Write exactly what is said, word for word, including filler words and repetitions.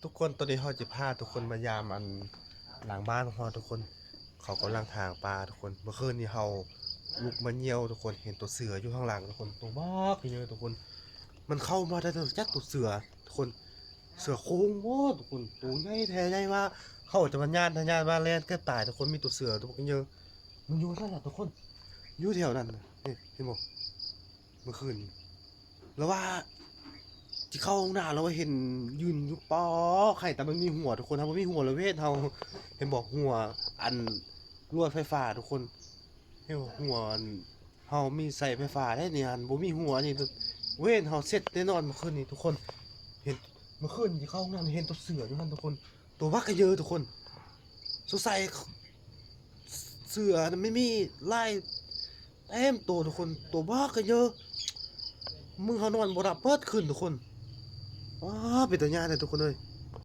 ทุกคน ตอนนี้เฮาจะพาทุกคนมายามอันหลังบ้านของเฮาทุกคน เขากำลังถางป่าทุกคน เมื่อคืนนี้เฮาลุกมาเยี่ยวทุกคน เห็นตัวเสืออยู่ข้างหลังทุกคน ตัวบักใหญ่ทุกคน มันเข้ามาได้จักตัวเสือทุกคน เสือโคร่งโว้ทุกคน ตัวใหญ่แท้ใหญ่มาก เฮาจะมาย่าน ถ้าย่านมาแล่นเกือบตายทุกคน มีตัวเสือตัวบักใหญ่ มันอยู่นั่นแหละทุกคน อยู่แถวนั้นน่ะ นี่เห็นบ่ เมื่อคืนนี้ แล้วว่า ที่เข้าห้องน้ำแล้วว่าเห็นยืนอยู่ปอไข่ แต่มันมีหัวทุกคนครับ มันมีหัวแล้วเวทเฮา เห็นบอกหัวอันลวดไฟฟ้าทุกคน เห็นบอกหัวอันเฮามีใส่ไฟฟ้าได้เนี่ยอันบ่มีหัวนี่ เวทเฮาเสร็จแน่นอนเมื่อคืนนี้ทุกคน เห็นเมื่อคืนที่เข้าห้องน้ำเห็นตัวเสืออยู่นั่นทุกคน ตัวบักกะเยอะทุกคน สงสัยเสือน่ะไม่มีลายเต็มตัวทุกคน ตัวบักกะเยอะ มึงเขานอนบ่หลับเบิดคืนทุกคน ว้า เป็นตาย่านเลยทุกคนเอ้ย